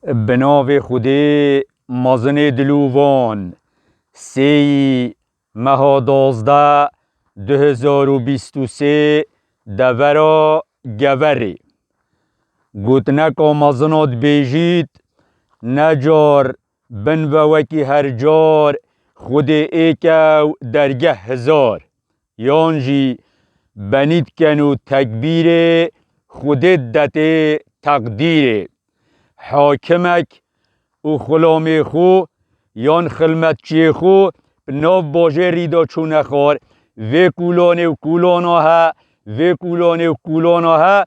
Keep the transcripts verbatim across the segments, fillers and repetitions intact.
Bi navê Xwedê mezinê dilûvan, sêyî meha dozdeh du hezar û bîst û sê, devera Geverê. Gotineka mezina dibêjît, necar bin ve wekî her car, Xwedê êk e û dergeh hezar. Yan jî benî diken û tekbîrê, Xwedê didetê teqdîrê. Hakimek û xulamê xwe yan xilmetçiyê xwe bi nav bajêrî de çûne xwar. Vê kûlanê û kûlana he, vê kûlanê û kûlana he.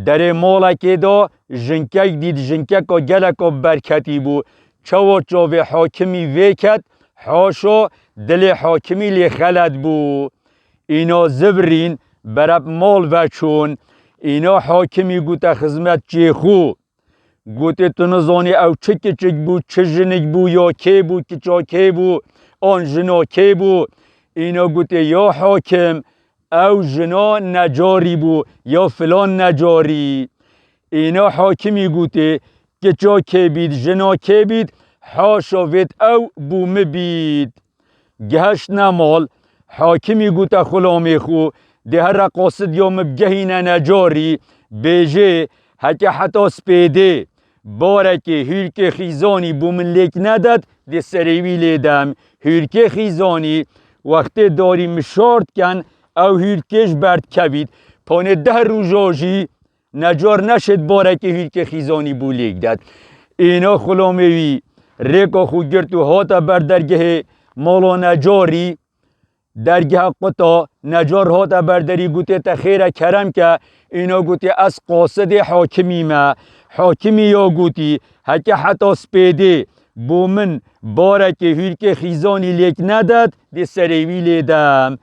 Derê malekê de jinkek dît, jinkeka geleka berketî bû. Çawa çavê hakimî vê ket, haşa dilê hakimî lê xelet bû. Îna zivirîn bereb mal veçûn. Îna hakimî gote xizmetçiyê xwe. Gotê, tu nizanî ew çi kiçik bû, çi jinik bû, ya kê bû, kiça kê bû, an jina kê bû? Îna gotê, ya hakim, ew jina necarî bû, ya filan necarî. Îna hakimî gotê, kiça kê bît, jina kê bît, haşa vêt ew bû min bît. Gihiştine mal, hakimî gote xulamê xwe, dê here qasid ya min bigehîne necarî, bêjê, heke heta spêdê barekê hûrkê xîzanî bo min lêk nedet, dê serê wî lê dem. Hûrkê xîzanî wextê darî mişart ken, ew hûrkê ji ber dikevît, panê deh roja jî necar neşêt barekê hûrkê xîzanî bo lêk det. Îna xulamê wî rêka xwe girt û hate ber dergehê mala necarî, dergeha quta, necar hate ber derî, gotê, te xêr e, kerem ke. Îna gotê, ez qasidê hakimî me. Hakimî ya gotî, heke heta spêdê bo min barekê hûrkê xîzanî lêk nedet, dê serê wî lê dem.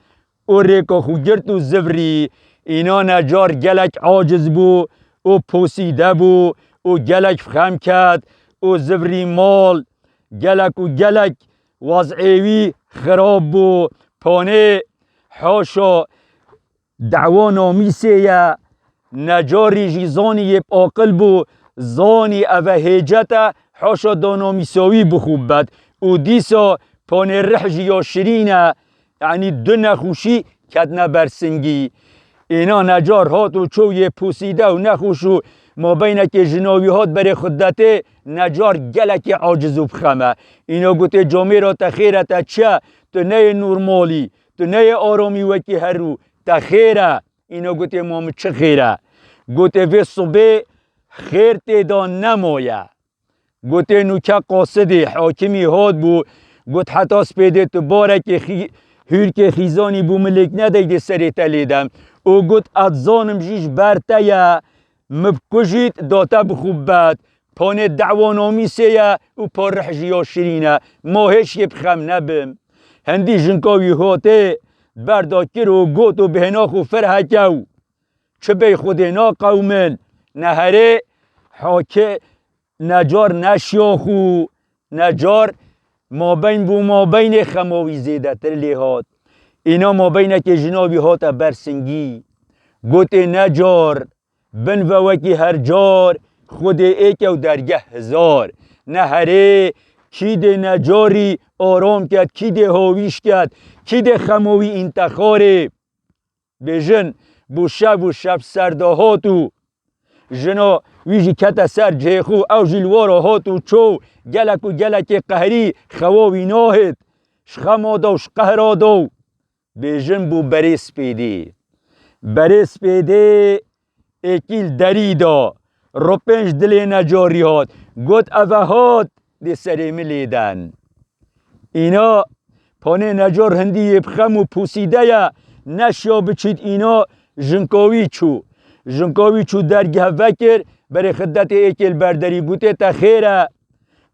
Û rêka xwe girt û zivirî. Îna necar gelek aciz bû û posîde bû û gelek bi xem ket û zivirî mal. Gelek û gelek wez'ê wî xirab bû. Panê haşa dewa namîsê ye. Necarî jî zanî yê bi aqil bû, zanî eve hêcet e, haşa da namîsa wî bi xwe bibet. Û dîsa panê rih jî ya şirîn e, yanî du nexweşî ketine ber singî. Îna necar hat û çû yê posîde û nexweş û mabeynekê jina wî hat berê xwe detê, necar gelekî aciz û bi xem e. Îna gotê, camêra, te xêr e, te çi ye? Tu neyê normalî, tu neyê aramî wekî herû, te xêr e? Îna gotê, ma min çi xêr e? Gotê, vê sibê xêr tê de nemaye. Gotê, nûke qasidê hakimî hat bû, got, heta spêdê tu barekê xî-, hûrkê xîzanî bo min lêk nedey, dê serê te lê dem. Û got, ez zanim jî ji ber te ye, min bikujît, da te bi xwe bibet. Panê dewa namîsê ye û pa rih jî ya şirîn e. Ma hêj yê bi xem nebim. Hindî jinka wî hatê berda kir û got û bihêna xwe fir hekew. Çi bey Xwedê naqewmin. Neherê hake necar neşiya xwe, necar mabeyn bo mabeynê xema wî zêdetir lê hat. Îna mabeynekê jina wî hate ber singî. Gotê, necar, bin ve wekî her car, Xwedê êk e û dergeh hezar. Neherê kî dê necarî aram ket, kî dê hawîş ket, kî dê xema wî întexarê. Bêjin, bo şev û şev serda hat û jina wî jî kete ser cihê xwe, ew jî li wara hat û çû, gelek û gelekê qehrî xewa wî nahêt, ji xema da û ji qehra da û bêjin bo berê spêdê. Berê spêdê êkî li derî da, ripênc dilê necarî hat, got, eve hat, dê serê min lê den. Îna panê necar hindî yê bi xem û posîde ye, neşiya biçît, îna jinka wî çû. Jinka wî çû dergeh vekir, berê xidetê êkê li ber derî, gotê, te xêr e?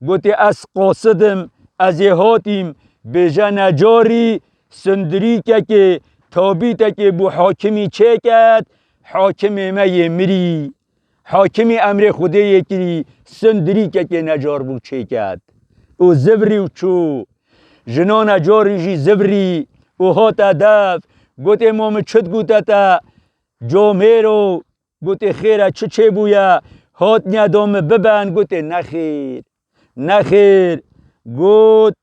Gotê, ez qasid im, ez ê hatîm, bêje necarî sindirîkekê, tabîtekê bo hakimî çêket, hakimê me yê mirî. Hakimî emrê Xwedê yê kirî, sindirîkekê necar bû çêket. Û zivirî û çû. Jina necarî jî zivirî û hate dev. Gotê, ma min çi digote te? Comêro, gotê, xêr e, çi çêbûye? Hat neda min biben, gotê, "Nexêr, nexêr." Got,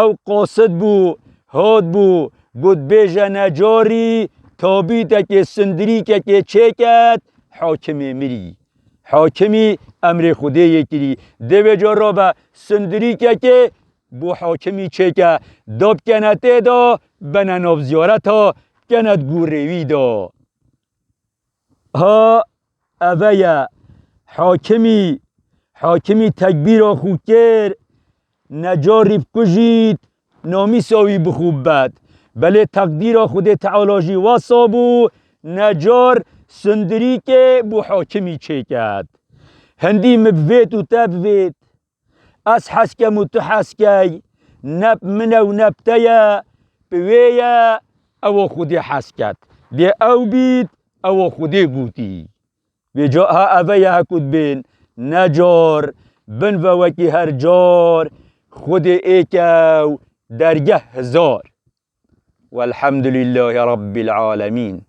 ew qasid bû, hat bû, got, "Bêje necarî tabîtekê, sindirîkekê çêket, hakimê mirî." Hakimî emrê Xwedê yê kirî. Dê vê cara be sindirîkekê bo hakimî çêke, da bikene tê de, bene nav ziyareta, bikene di gûrê wî de. Ha, eve ye. Hakimî, hakimî tekbîra xwe kir, necarî bikujît, namîsa wî bi xwe bibet. Belê teqdîra Xwedê Teala jî wesa bû, necar sindirîkê bo hakimî çêket. Hindî min bivêt û te bivêt. Ez hez kem û tu hez key, ne bi min e û ne bi te ye, bi wê ye, ewa Xwedê hez ket. Dê ew bît, ewa Xwedê gotî. Vêca ha eve ye heku dibên, necar, bin ve wekî her car, Xwedê êk e û dergeh hezar. Welhamdulîllahî Rabbîl alemîn.